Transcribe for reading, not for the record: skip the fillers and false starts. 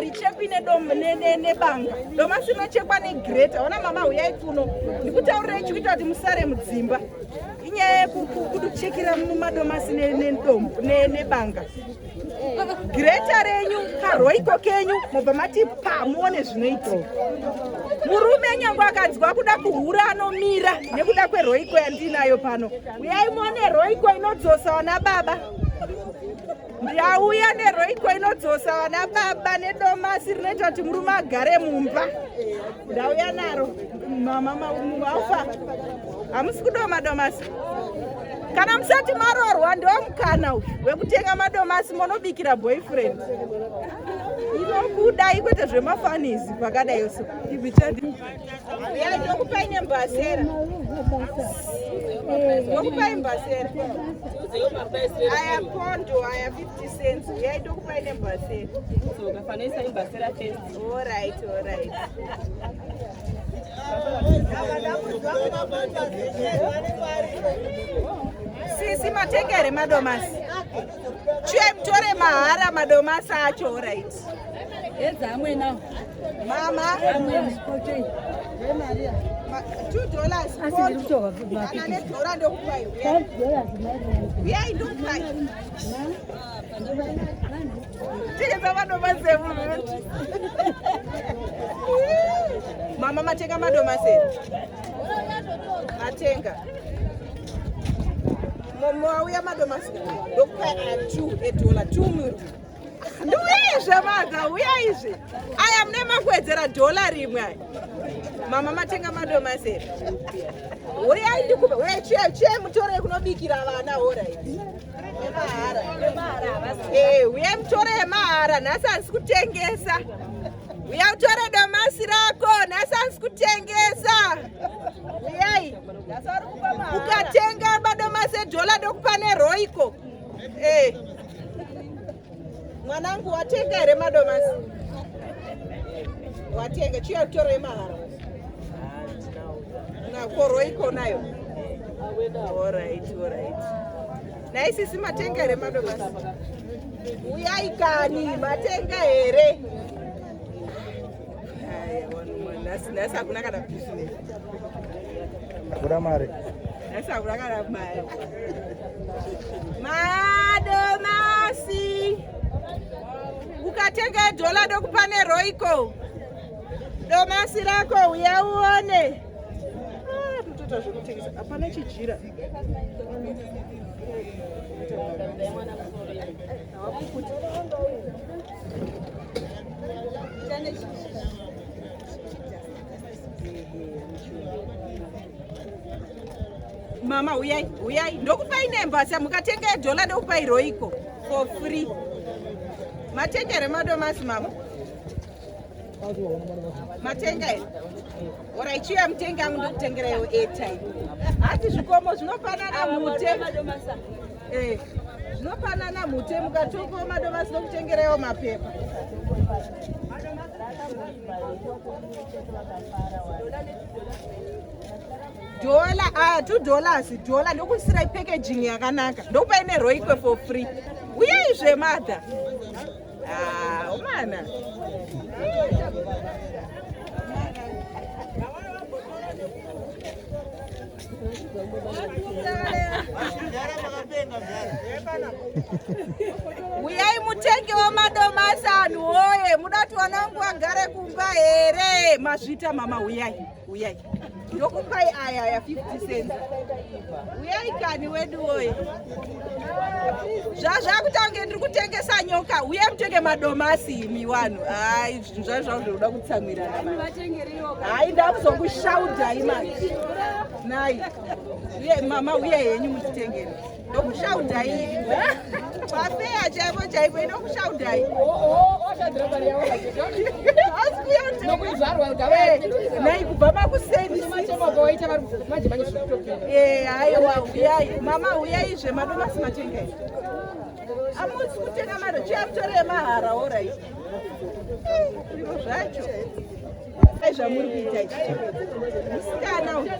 harichekwi nebanga, domasi rinochekwa negreta. Ona mama, huyai kuno ndikutaurirei chikuita kuti musare mudzimba. Inyaya yekuchekera mumadomasi nedombo nebanga. Greta renyu, kaRoyco kenyu, mobva mati pa, muone zvinoitika. Murume nyange akanzwa kuda kuhura anomira nekuda kweRoyco yandinayo pano. Uyai muone Royco inodzosa vana baba. Ndauya neRoyco inodzosa vana baba, nedomasi rinoita kuti murume agare mumba. Ndauya naro. Mama, maufa, hamusi kudoma domasi? Kana musati marorwa, ndo mukana uyu wekutenga madomasi monobikira boyfriend. Inobuda kwete zvemafanizi pakadai so. Ya, ndokupai nembasera, ndokupai mbasera. Aya pondo aya 50 cents. Uyai, ndokupai nembasera. Fanoisa imbasera first. Alright. Sisi, matenga here madomasi? Chiuya mutore mahara madomasi acho. Alright. Edza amwe nawo. Mama, $2 kana nedhora ndokupai. Uyai, ndokupai. Tengesa madomasi emunhu. Mama, matenga madomasi here? Matenga? Mauya madomasi, ndokupai aya 2 edhola, 2 munhu. Ndiuyizve maga, uyaizve aya, mune makuwedzera dhola rimwe aya. Mama, matenga madomasi here? Uyai ndikupe. Uyai, chiyai, chiyai mutore kunobikira vana. Alright, emahara. Uyai mutore emahara. Nhasi handisi kutengesa. Uya utore domasi rako, nhasi handisi kutengesa. Uyai, ukatenga madomasi edhola ndokupa neRoyco. Mwanangu, watenga here madomasi? Watenga? Chiya utore emahara. Nako Royco nayo. Alright. Naisisi, matenga here madomasi? Uyai kani, matenga here? Nhasi hakuna kana business. Kuda mari. Nhasi hakuna kana mari. Madomasi, ukatenga edhola ndokupa neRoyco. Domasi rako, uya uone. Ah, totoita zvekutengesa, hapana chijira. Hawakukuti. Mama, uyai, uyai, ndokupai nembasa. Mukatenga edhola ndokupai Royco for free. Matenga here madomasi, mama? Matenga here? Ora, chiuya mutenge angu, ndokutengeraiwo airtime. Hati zvikomo zvinopanana mute. Zvinopanana mute. Mukatoko madomasi ndokutengeraiwo mapepa. Dhola aya, $2 dhola. Ndokuisirai packaging yakanaka, ndokupai neRoyco for free. Uyaizve madha. Ah, umana. Uyai mutengewo madomasi anhu woye. Muda kuti vanangu vagare kumba here? Mazvita mama, uyai, uyai, ndokupai aya ya 50 cents. Uyai kani wedu woye. Zvazvakutange ndiri kutengesa nyoka. Uyai mutenge madomasi imi vanhu. Hai, zvinhu zvacho zvavo zvekuda kutsamwirana. Hai, ndakuzokushaudhai manje. Nai uye mama, uyai henyu mutitengere, ndokushaudhai pafeya chaipo chaipo, inokushaudhai. Nai, kubva makuseni. Aiwa, uyai mama, uyaizve. Madomasi matengai? Amusi kutenga maro? Chiya mutore mahara. Alright, iro zvacho. Ai, zvamuri kuita ichi, musikana uyu.